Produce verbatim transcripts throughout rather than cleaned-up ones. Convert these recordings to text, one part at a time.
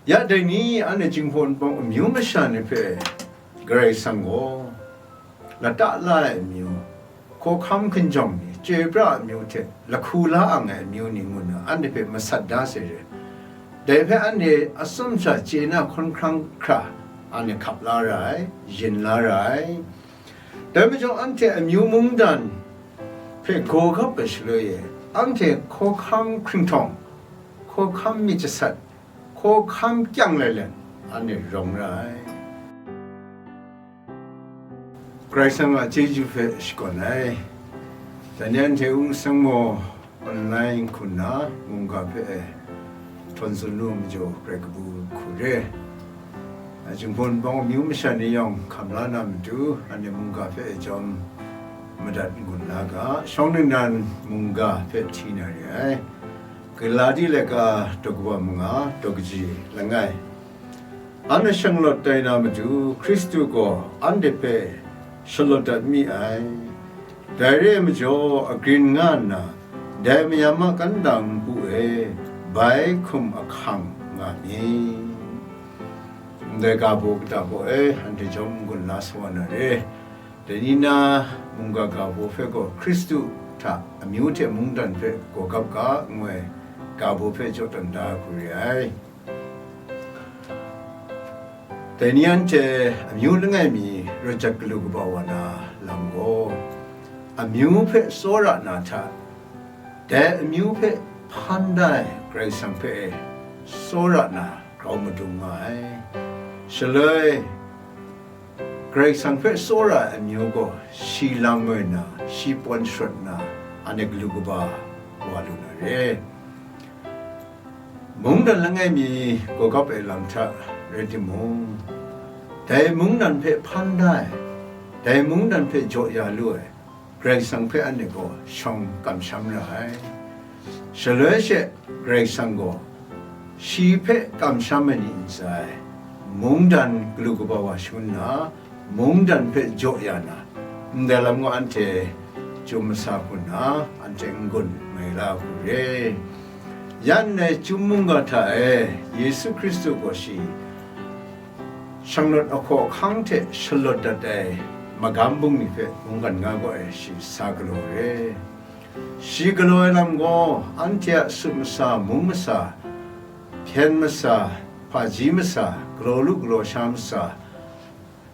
Ya dai ni, anhte jinghpaw npawng amyu masha ni hpe Karai Kasang gaw lata la ai amyu, hkawhkam hkinjawng ni, chyoi pra ai amyu hte lahku la ang ai amyu ni ngu nna, anhte hpe masat da sai re. Dai hpe anhte atsawm sha chye na hkawn hkrang hkra, anhte hkap la ra ai, yin la ra ai. Dai majaw, anhte amyu mungdan hpe gaw gap ai shaloi e, anhte hkawhkam hkringhtawng, hkawhkam myit jasat, hkawhkam kyang lailen, anhte rawng ra ai. Karai Kasang a chyeju hpe shakawn ai. Dai ni anhte Ung Sang Maw online hku nna mungga hpe e htawn tsun lu majaw, Karai kabu hku re. A, jinghpaw npawng amyu masha ni yawng hkam la na matu, anhte mungga hpe e jawm madat n-gun la ga, shawng ningnan mungga hpe hti na re ai. Galati laika daw kaba manga, daw kaji langai. Anhte shanglawt tai na matu, Hkristu gaw anhte hpe shalawt dat mi ai. Dai re ai majaw, agrin nga nna, dai mayam a kandang npu e bai hkum ahkang nga mi. Ndai ga baw kata baw e, anhte jawm n-gun la sa wa na re. Dai ni na mungga ga baw hpe gaw, Hkristu hta amyu hte mungdan hpe gaw gap ga, ngu ai ga baw hpe jaw tawn da hku re ai. Dai ni anhte amyu langai mi rawt jat galu kaba wa na lam gaw, amyu hpe tsawra na hta, dai amyu hpe hpan da ai Karai Kasang hpe tsawra na grau madung nga ai. Shaloi, Karai Kasang hpe tsawra ai amyu gaw shi lam ngoi nna, shi pawn sharawt nna, anhte galu kaba wa lu na re. Mungdan langai mi gaw gap ai lam hta rai timung, dai mungdan hpe hpan da ai, dai mungdan hpe jaw ya lu ai Karai Kasang hpe anhte gaw shawng kamsham ra ai. Shaloi she Karai Kasang gaw shi hpe kamsham ai ni ntsa e, mungdan galu kaba wa shangun nna, mungdan hpe jaw ya na, ndai lam gaw anhte chyum masa hku nna, anhte n-gun mai la hku re. Ya ndai chyum mungga hta e Yesu Hkristu gaw shi shanglawt ahkaw ahkang hte shalawt dat ai magam bungli hpe mungkan nga gaw ai shi sa galaw re. Shi galaw ai lam gaw, anhte a sut masa, mung masa, hpyen masa, hpaji masa, galaw lu galaw sha masa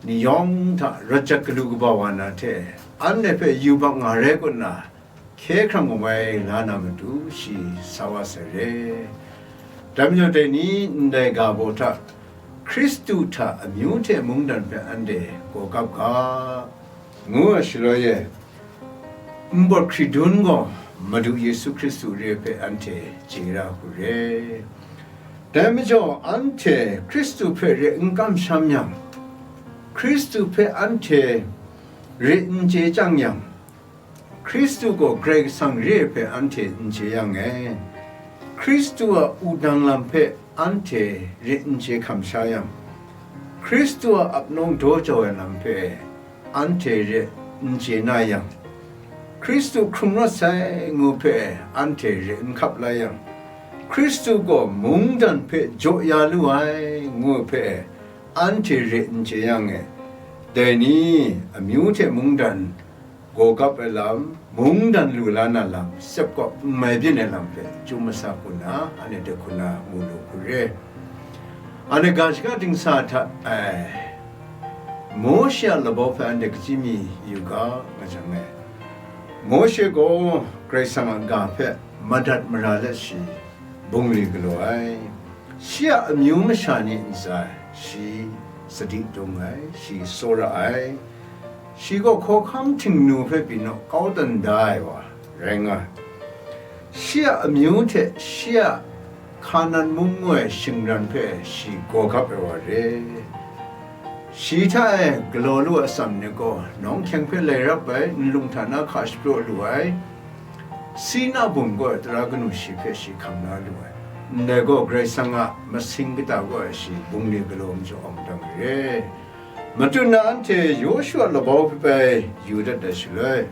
ni yawng hta rawt jat galu kaba wa na hte, anhte hpe yubak nga rai kun na, hkye hkrang kawai la na matu shi sa wa sai re. Dai majaw dai ni ndai ga baw hta, Hkristu hta amyu hte mungdan hpe anhte gaw gap ga, ngu ai shaloi e, nbawt hkridun gaw Madu Yesu Hkristu re hpe anhte chye ra hku re. Dai majaw, anhte Hkristu hpe re n kamsham yang, Hkristu hpe anhte re n chye chyang yang, Hkristu gaw Karai Kasang re ai hpe anhte n chye yang e, Hkristu a wudang lam hpe anhte re n chye hkam sha yang, Hkristu a ap nawng daw jau ai lam hpe anhte re n chye na yang, Hkristu hkrung rawt sai ngu hpe anhte re n hkap la yang, Hkristu gaw mungdan hpe jaw ya lu ai ngu hpe anhte re n chye yang e, dai ni amyu hte mungdan gaw gap ai lam, mungdan lu la na lam, sep kawp n mai byin ai lam hpe chyum masa hku nna, anhte hku na mu lu hku re. Anhte ga shaka dingsa hta ai Mawshe a labau hpe anhte kachyi mi yu ga, nga jang e. Mawshe gaw Karai Kasang a ga hpe madat mara let shi bungli galaw ai. Shi a amyu masha ni ntsa e shi sadi dung ai, shi tsawra ai. Shi gaw hkawhkam htingnu hpe pyi naw kau dan da ai wa rai nga ai. Shi a amyu hte shi a Hkanan mung ngu ai shingran hpe shi gaw gap ai wa re. Shi hta e galaw lu ai atsam ni gaw, nawng hkyeng hpe lai rap ai, nlung hta na hka shapraw lu ai, Sina bum gaw ai tara kanu shi hpe shi hkam la lu ai. Ndai gaw Karai Kasang a masing kata gaw ai shi bungli galaw majaw awng dang ai re. Matut na anhte Yawshu a labau hpe bai yu dat ai shaloi,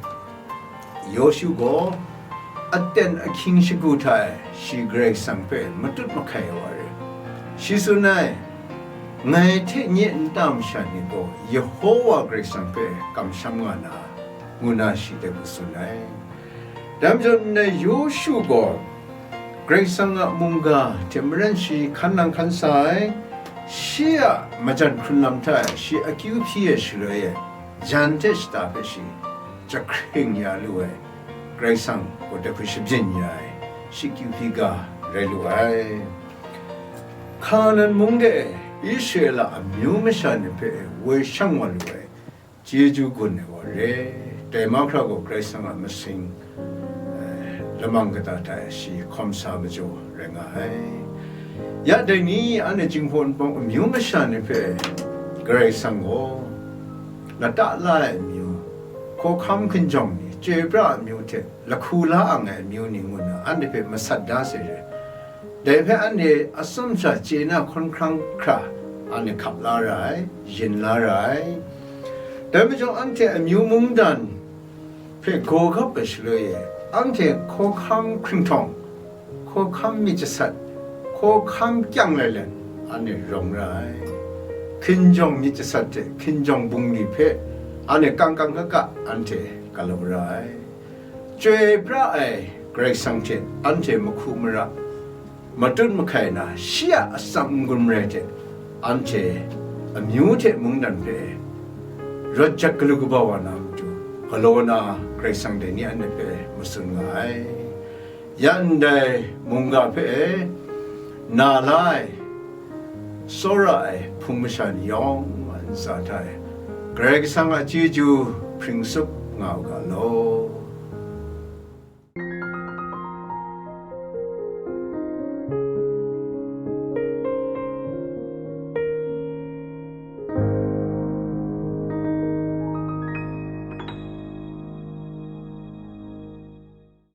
Yawshu gaw aten ahkying shagu hta e shi Karai Kasang hpe matut mahkai ai wa re. Shi tsun ai, ngai hte nye nta masha ni gaw Yehowa Karai Kasang hpe kamsham nga na, ngu na shi hte mung tsun ai. Dai majaw ndai Yawshu gaw Karai Kasang a mungga hte maren shi hkan nang hkan sa ai, shi a majan hkrun lam hta e shi akyu hpyi ai shaloi e, jan hte shata hpe shi jahkring ya lu ai, Karai Kasang gaw dai hpe shabyin ya ai, shi kyu hpyi ga rai lu ai. Hkanan mung de Israela amyu masha ni hpe woi shang wa lu ai chyeju gun ai wa re. Dai mahkra gaw Karai Kasang a masing, eh, lamang kata hta e shi hkawm sa majaw rai nga ai. Ya dai ni, anhte Jinghpaw Wunpawng amyu masha ni hpe Karai Kasang gaw lata la ai amyu, hkawhkam hkinjawng ni, chyoi pra ai amyu hte lahku la ang ai amyu ni ngu nna anhte hpe masat da sai re. Dai hpe anhte atsawm sha chye na hkawn hkrang hkra, anhte hkap la ra ai, yin la ra ai. Dai majaw anhte amyu mungdan hpe gaw gap ai shaloi e, anhte hkawhkam hkringhtawng, hkawhkam myit jasat, hkawhkam kyang lai let, anhte rawng ra ai. Hkinjawng myit jasat hte hkinjawng bungli hpe anhte kang kang ka ka anhte galaw ra ai. Chyoi pra ai Karai Kasang hte anhte mahku mara, matut mahkai na, shi a atsam n-gun marai hte, anhte amyu hte mungdan hpe rawt jat galu kaba wa na matu, galaw na Karai Kasang dai ni anhte hpe matsun nga ai. Ya ndai mungga hpe na la ai, tsawra ai hpung masha ni yawng a ntsa hta e, Karai Kasang a chyeju hpring tsup nga u ga law.